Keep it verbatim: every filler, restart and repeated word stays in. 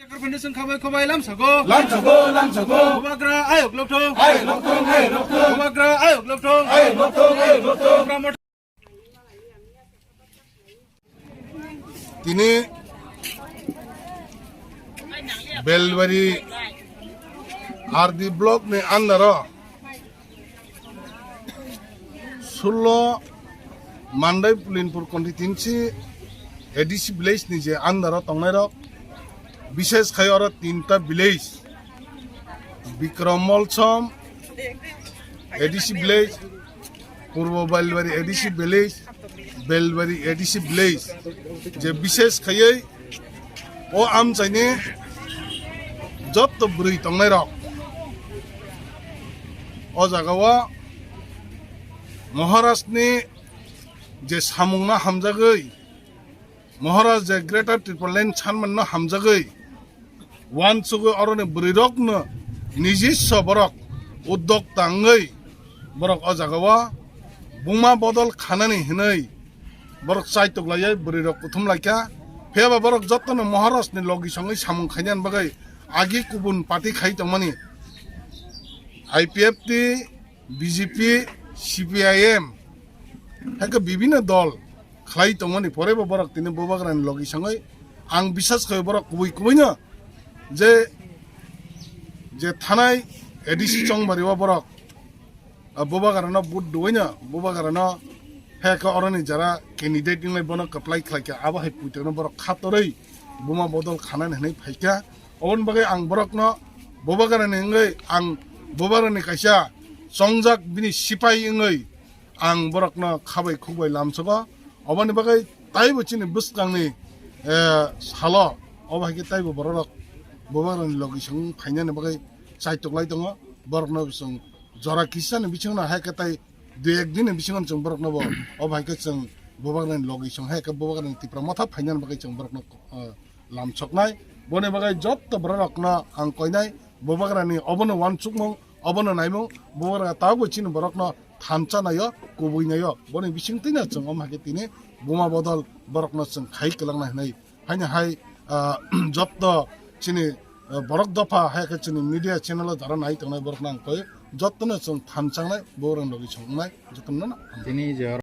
Foundation khabai khabai lamsago. Lamsago, lamsago. Bubagra ayok lokthong. Ayok lokthong, ayok lokthong. Bubagra ayok lokthong. Ayok lokthong, ayok lokthong. Bubagra motha. Tini Belbari R D block ni under o sullo Mandai Pulinpur constituency A D C village ni je under o tongnai rok, bishes khai oro tinta village, Bikram Molsom A D C village, Purbo Belbari A D C village, Belbari A D C village, je bishes khaiwi o amchaini jotto bwrwi tongnai rok o jaga o Maharaj ni je samung no hamjagwi, Maharaj je Greater Tipraland sanman no hamjagwi, wansugwi oroni bwrwi rok no nijiswa borok uddok tangwi borok o jaga o buma bodol khanani hinwi borok chaitok laiwi bwrwi rok kuthum laikha. Phiyaba borok jotono Maharaj ni logi songwi samung khainani bagwi agi kubun party khai tongmani I P F T, B J P, C P I M, hai khe bibhinno dol khlai tongmani pore bo borok tini Bubagrani logi songwi ang bisas khai borok kubui kubui no je, je thanai A D C Chongbari o borok, ah, Bubagrano vote duino Bubagrano hai khe oroni jara candidate wnglai bono kwplai khlai kha, abo hai puitokno borok khatorwi buma bodol khanani hinwi phai kha. Oboni bagwi ang borokno Bubagrani wngwi ang Bubagrani kaisa chongjak bini sipai wngwi ang borokno khabai khukbai lamsogo. Oboni bagwi taibo chini bwskangni, eh, salo obo hai khe taibo bororok Bubagrani logi song phainani bagwi chaitok lai tongo. Borokno chwng jora kisani bisingno hai khe tai dui ek din ni bisingo chwng borokno bo obo hai khe chwng Bubagrani logi song hai khe Bubagrani Tipra Motha phainani bagwi chwng borokno, eh, lamsoknai. Boni bagwi jotto bororokno ang koinai, Bubagrani obono uansukmung, obono naimung, Bubagra tabukbo chini borokno thansa naio, kubui naio. Boni bisingtwino chwng omo hai khe tini buma bodol borokno chwng khai kwlangnai hinwi. Haino hai, ah, jotto chini, ah, borok dopha hai khe chini media channel o jara nai tongnai borokno ang koi, jottono chwng thansa nai, Bubagrani logi song wngnai, jottono no. Tini je